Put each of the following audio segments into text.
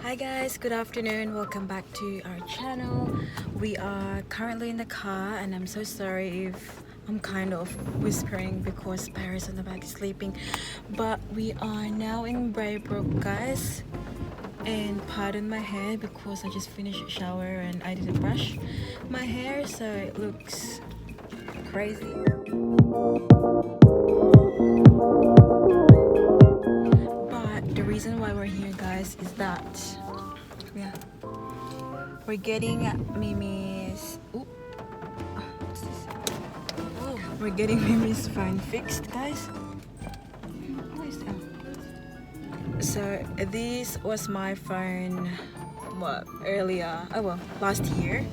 Hi guys, good afternoon. Welcome back to our channel. We are currently in the car and I'm so sorry if I'm kind of whispering because Paris on the back is sleeping. But we are now in Braybrook, guys. And pardon my hair because I just finished shower and I didn't brush my hair, so it looks crazy. But the reason why we're here, guys, is that, yeah, we're getting Mimi's. Ooh, what's this? Oh. We're getting Mimi's phone fixed, guys. What is that? So this was my phone, what, earlier? Oh well, last year.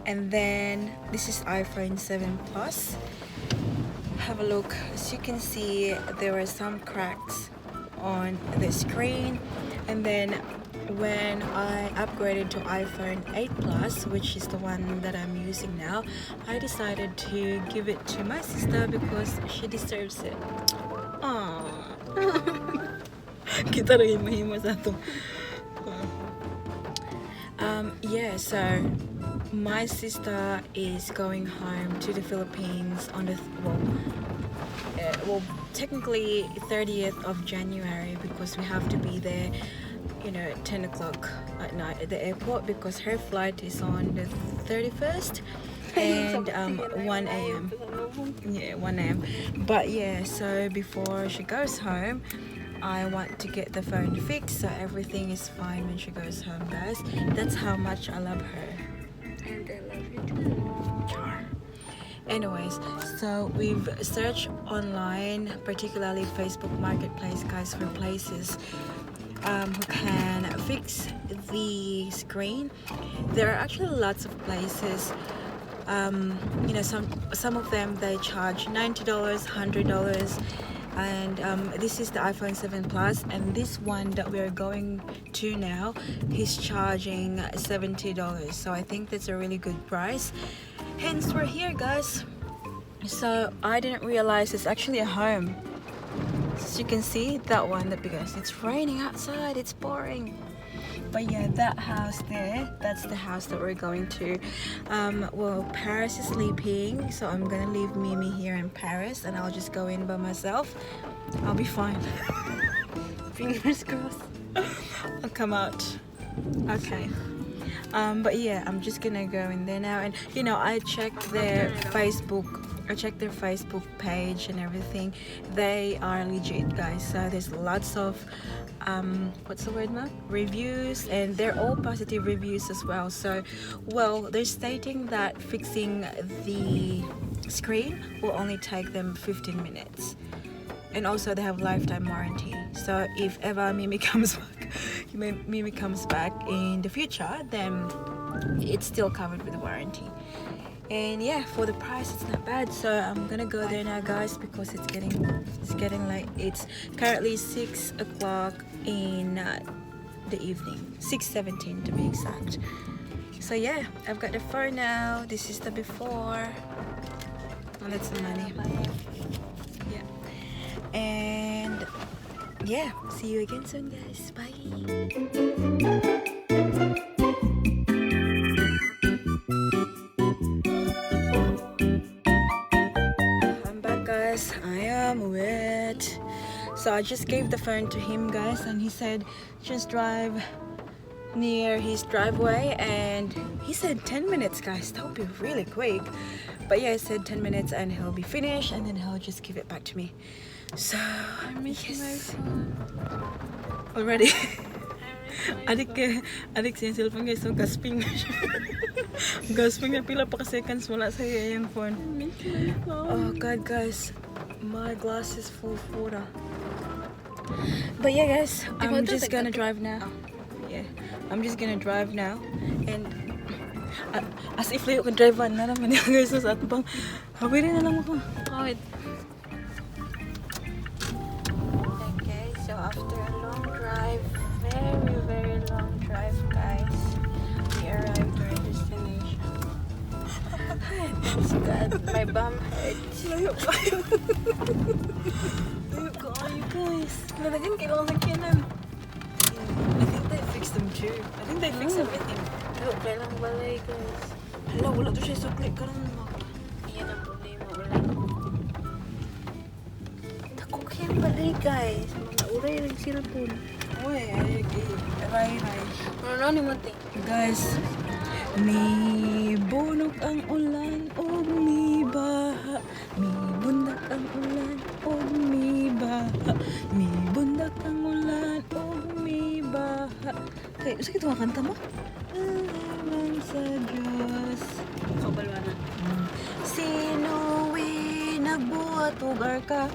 And then this is iPhone 7 Plus. Have a look. As you can see, there were some cracks on the screen. And then when I upgraded to iPhone 8 Plus, which is the one that I'm using now, I decided to give it to my sister because she deserves it. Aww. Kita rin mahimo sa ato. Yeah, so my sister is going home to the Philippines on the well, technically 30th of January, because we have to be there at 10 o'clock at night at the airport because her flight is on the 31st and 1 a.m. Yeah, 1 a.m. But yeah, so before she goes home, I want to get the phone fixed so everything is fine when she goes home, guys. That's how much I love her. And I love you too. Char. Anyways, so we've searched online, particularly Facebook Marketplace, guys, for places who can fix the screen. There are actually lots of places. Some of them, they charge $90, $100, and this is the iPhone 7 Plus, and this one that we are going to now, he's charging $70. So I think that's a really good price. Hence, we're here, guys. So I didn't realize it's actually a home. As you can see, that one, that because it's raining outside, it's pouring. But yeah, that house there, that's the house that we're going to. Well, Paris is sleeping, so I'm gonna leave Mimi here in Paris and I'll just go in by myself. I'll be fine. Fingers crossed. I'll come out. Okay. But yeah, I'm just gonna go in there now, and I checked their Facebook. I checked their Facebook page and everything. They are legit, guys. So there's lots of, what's the word, ma? Reviews, and they're all positive reviews as well. So, well, they're stating that fixing the screen will only take them 15 minutes, and also they have lifetime warranty, so if ever Mimi comes back, Mimi comes back in the future, then it's still covered with the warranty. And yeah, for the price, it's not bad. So I'm gonna go there now, guys, because it's getting late. It's currently 6 o'clock in the evening, 6:17 to be exact. So yeah, I've got the phone now. This is the before. Oh, that's the money. Yeah, and yeah, see you again soon, guys. Bye. I'm back, guys. I am wet. So I just gave the phone to him, guys, and he said just drive near his driveway, and he said 10 minutes, guys. That'll be really quick. But yeah, he said 10 minutes and he'll be finished, and then he'll just give it back to me. So I miss yes. my phone. Already. I miss my Adik phone. Kay adik sa cellphone, guys, so gasping na siya. Gasping na pila pa ka seconds wala sa iya yung phone. I miss my phone. Oh God, guys. My glass is full of water. But yeah, guys, I'm just gonna drive now. Yeah, I'm just gonna drive now. And as if layo ka drive na naman yung guys sa atbang. Hawirin na lang ako. Oh, wait. Okay, so after a long drive, very, very long drive, guys, we arrived at our destination. It's good. My bum hurts. Layo kayo. Layo kayo, guys. Lalagyan kailangan sakyanan. I think they fixed too. I think they fix everything. Dako kay lang balay, guys. Hala, wala to siya sukli karon ma. Iyan ang problema. Wala. Dako kay ang balay, guys. Mga uray rin cellphone. Uy, ay, ray, ray. Ano ni mo, te? Guys, mi bunog ang ulan o mi baha. Mi bundak ang ulan o mi baha. Mi bundak ang ulan o mi baha. Kay, usa kito nga kanta mo? Alang sa Diyos. Kabalwa na. Sino nagbuhat og arka?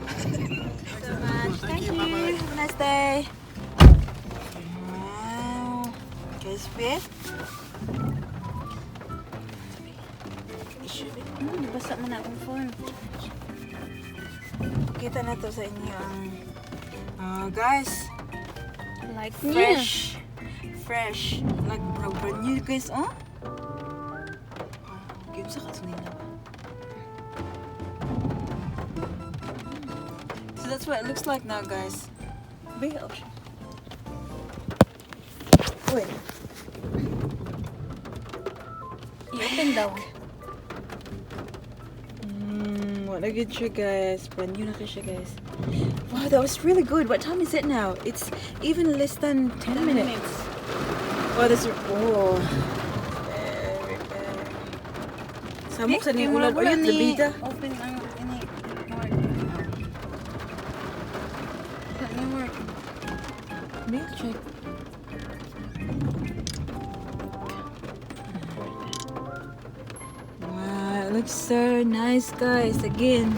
So much. Thank you. Have a nice day. Wow. Crispy. Nabasa man na akong phone. Kita na to sa inyo ang ah, guys, Like niya. fresh. Fresh. Like brand new guys, oh. Wow, give sa kato nila. So that's what it looks like now, guys. Big option. Wait. I-open daw. What a good trick, guys. Brand new na kayo siya, guys. Wow, that was really good. What time is it now? It's even less than 10 minutes. Oh, this oh. Very bad. Samok sa ning ulan. Uyot, labida. Open ang ini. Work. Sa ni work. Milk check. Wow, it looks so nice, guys. Again.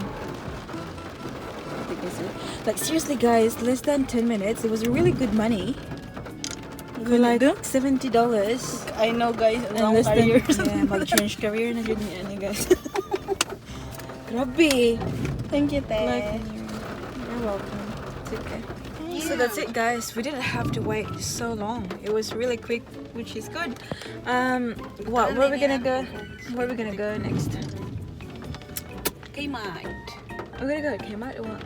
Like seriously, guys, less than 10 minutes. It was really good money. For like $70. I know, guys. And less than, yeah, mag-change career na jud ni ani, guys. Grabe. Thank you, te. Like, you're welcome. It's okay. So that's it, guys. We didn't have to wait so long. It was really quick, which is good. What? Where are we gonna go? Where are we gonna go next? Kmart. We're gonna go to Kmart or what?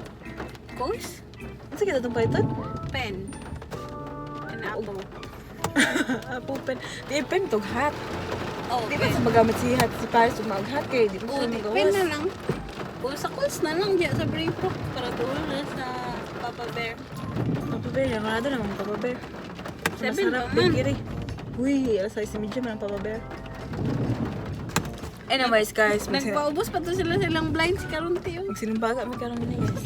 Course? Unsa kita itong paliton? Pen. And apple. Apple pen. Di pen tog hat. Oh, Di ba sa magamit si hat si Paris ug mag hat kay di ba Oh, siya di, magawas. pen na lang. O, sa calls na lang diya sa Brave Rock. Para doon na sa Papa Bear. Papa Bear, yung mga doon naman Papa Bear. 7 Masarap pa man. bakery. Uy, alas 6:30 man ang Papa Bear. Anyways, guys, Nagpaubos pa to sila silang blinds karon tiyo. magsinumbaga mi karon ni guys.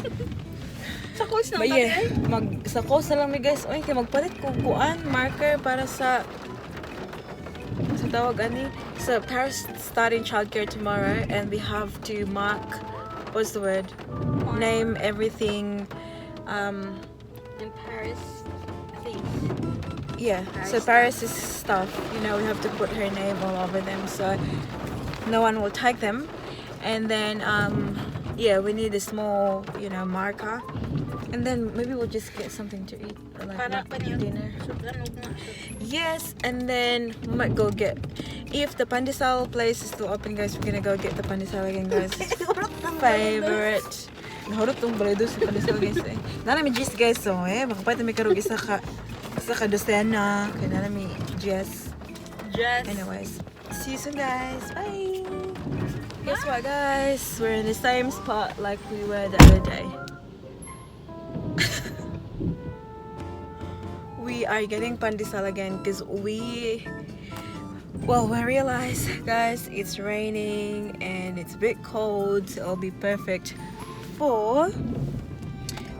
Sa calls na But yeah, mag sa coast na lang mi guys. Oy, kay magpalit ko kuan marker para sa tawag ani. So Paris starting childcare tomorrow and we have to mark, what's the word? Name everything. In Paris things. Yeah. So Paris Paris' stuff, we have to put her name all over them so no one will take them. And then yeah, we need a small marker. And then maybe we'll just get something to eat or like Para pa niyo. dinner. Sobrang ugma. Yes, and then we might go get, if the pandesal place is still open, guys, we're gonna go get the pandesal again, guys. It's favorite. Nahurot tong balay sa pandesal, guys. Eh. Naa mi gist, guys, so eh baka pwede mi karog isa ka dosena kay naa mi Jess. Just. Anyways, see you soon, guys. Bye. Guess what, guys? We're in the same spot like we were the other day. We are getting pandesal again because we, well, we realize, guys, it's raining and it's a bit cold, so it'll be perfect for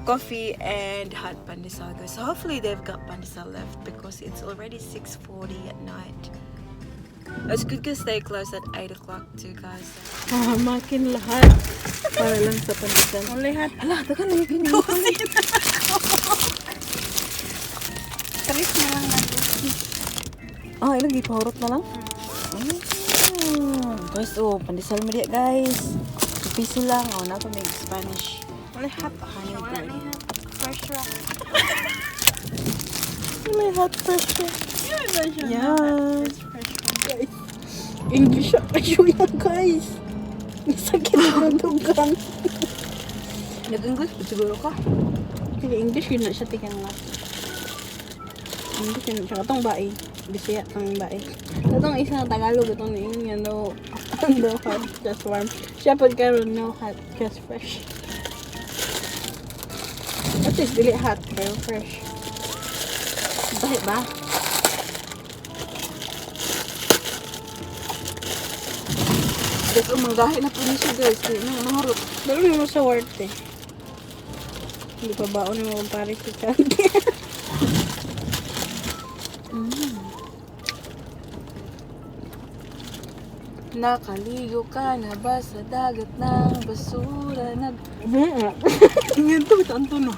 coffee and hot pandesal, guys. So hopefully they've got pandesal left because it's already 6:40 at night. It's good because they close at 8 o'clock too, guys. Hamakin lahat para lang sa pandesal. Only hat. Ala, tagal na yung Tres na lang natin. Ah, ilang gipahurot na lang? Guys, oh, pandesal mo diya, guys. Piso lang. Oh, na may Spanish. Only hat. Honey Wala bread. na hat. Fresh ra. May hot fresh. Yeah. Yeah. Fresh fresh. English kayo yan, guys. Nasakit na dugang. Nag-English pa siguro ka. Kaya English yun na siya tigang lang. Hindi siya siya katong bae. Bisaya tong bae. Katong isa na Tagalog itong niingon nga no, no hot, just warm. Siya pud karon, no hot, just fresh. At least dili hot pero fresh. Bakit ba? Guys, oh, manggahi na po ni siya, guys. Kaya na, mahurot. Dalo mo sa work eh. Hindi pa baon mo pare sa childcare. Nakaligo ka na ba sa dagat ng basura? Nag... Ngayon to, ito ang tono.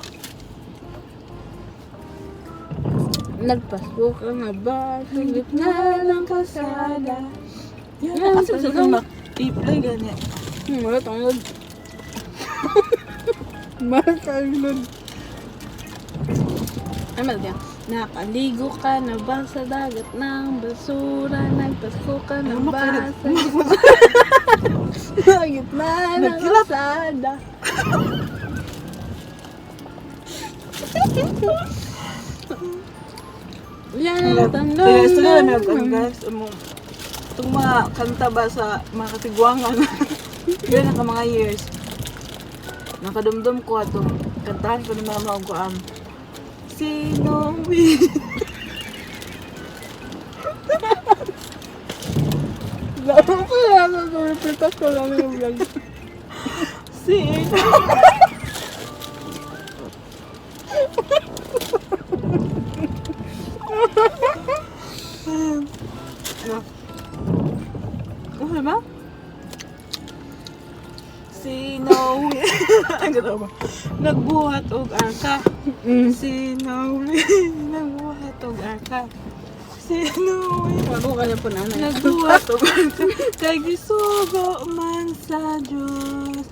Nagpasko ka na ba sa gitna ng kalsada? Yan, asa sa kang i-play gani. Wala tong load. Mahal kayo load. Ano ba yan? Nakaligo ka na ba sa dagat ng basura? Nagpasko ka na Ano ba kayo sa gitna ng Nagkilap. kalsada? Yan ang tanong Kaya ito na lang namin. guys. Itong mga kanta ba sa mga katigwangan. Yun ang mga years. Nakadumdum ko atong kantahan ko ni mama og kuam. Sino wi? Laro ko lang ako, repeat ko lang yung vlog. Sino? Ano? Okay ba? Sino wi? Ang ganda ba? Nagbuhat og arka. Sino wi? Nagbuhat og arka. Sino wi? Bago ka na po nanay. Nagbuhat og arka. Kay gisugo man sa Diyos.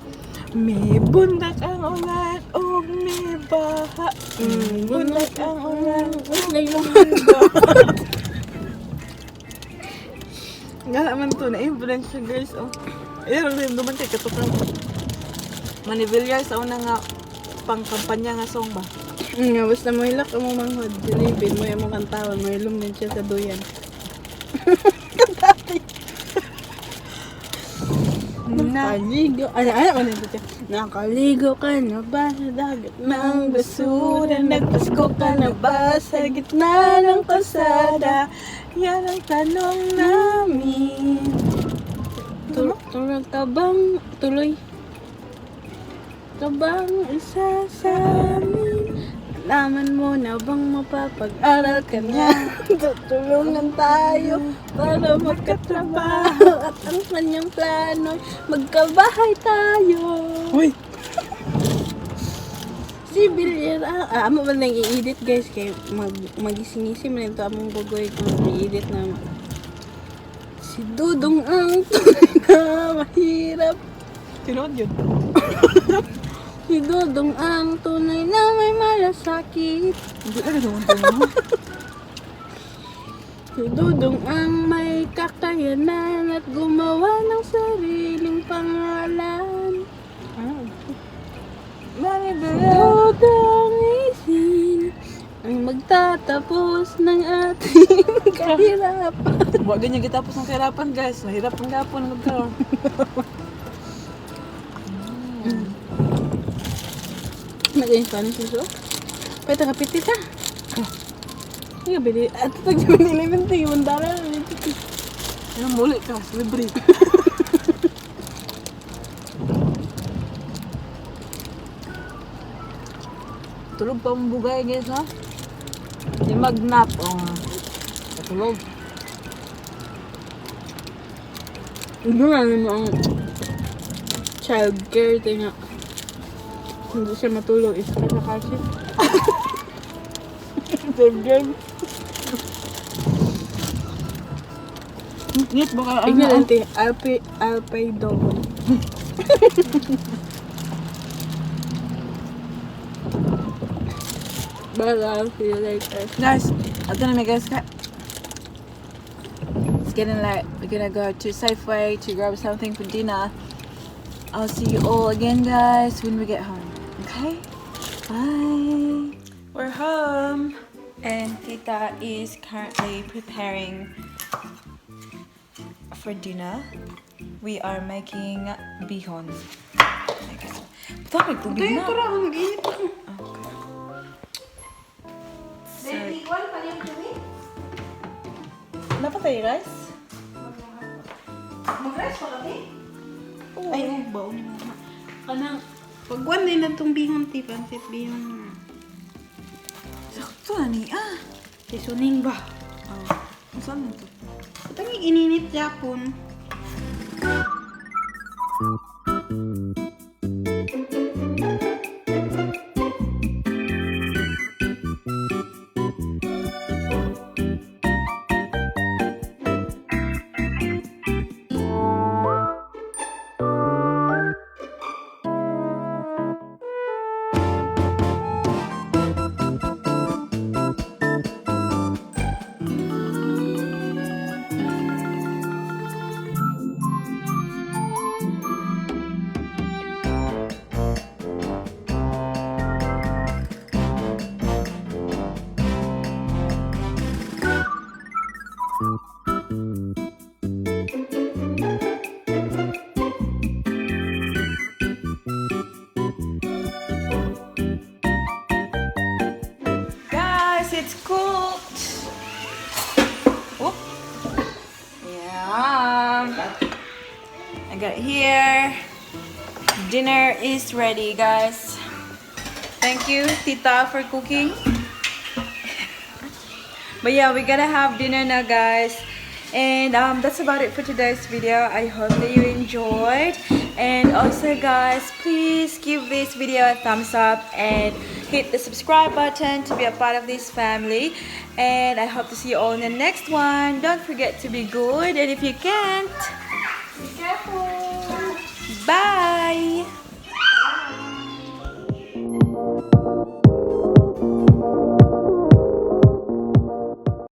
Mibundak ang ulan ug mibaha. Mibundak ang ulan ug mibaha. Nga naman to, na-influence siya, guys. Oh. Ayun, rin duman kay katukang Manivillar sa una nga pangkampanya nga song ba? Nga, basta mo hilak ang manghod, dilibin mo yung mong kantawan, mo ilong din siya sa duyan. Na Nakaligo, ano, ano, ano, ito siya? Nakaligo ka na ba sa dagat ng basura? Nagpasko ka na ba sa gitna ng kalsada? Yan ang tanong namin. Tulog ka bang, tuloy? Ka bang isa sa amin? Alaman mo na bang mapapag-aral ka na? Tutulungan tayo para magkatrabaho at ang kanyang plano magkabahay tayo. Uy! Si Bilyar, amo ba nang i-edit, guys, kay magising-ising man ito among bugoy kung i-edit na si Dudong ang tunay na mahirap. Tinuod yun. Si Dudong ang tunay na may malasakit. Hindi ka naman to, no? Si Dudong ang may kakayanan at gumawa ng sariling pangalan. Manivillar. Dudong isin ang magtatapos ng ating kahirapan. Wa ganyan gitapos ng kahirapan, guys. Mahirap ang gapon magkaroon. Nag-in Spanish so? Pwede ka pitit ha? Ay, bili. At pag binili, mandala na dito. Ano muli ka? Libre. Tulog pa ang bugay, guys, ha? Di mag-nap. Oh. Patulog. Hindi na mo ang child care tinga. Hindi siya matulog. Isa ka sa kasi. Drive, drive. Ngit, baka ano. Tignan natin. Alpe, Alpe Dogon. But I'll see you later. Guys, ato na may guys ka. It's getting late. We're gonna go to Safeway to grab something for dinner. I'll see you all again, guys, when we get home. Okay? Bye. We're home. And Tita is currently preparing for dinner. We are making bihon. Butang may tubig na. Tara, mag-init ako. So, napatay rice? Mag-rice pa kami? Ay, oh, baon ni mama. Kanang, pagwan din na itong bihon, ti, pansit bihon. Sakto na ni ah. Seasoning ba? Oh, saan na to? Itong ininit Japon. Guys, it's cooked. Whoop. Yeah. I got it here. Dinner is ready, guys. Thank you, Tita, for cooking. But yeah, we're gonna have dinner now, guys. And that's about it for today's video. I hope that you enjoyed. And also, guys, please give this video a thumbs up and hit the subscribe button to be a part of this family. And I hope to see you all in the next one. Don't forget to be good, and if you can't, Be careful! bye.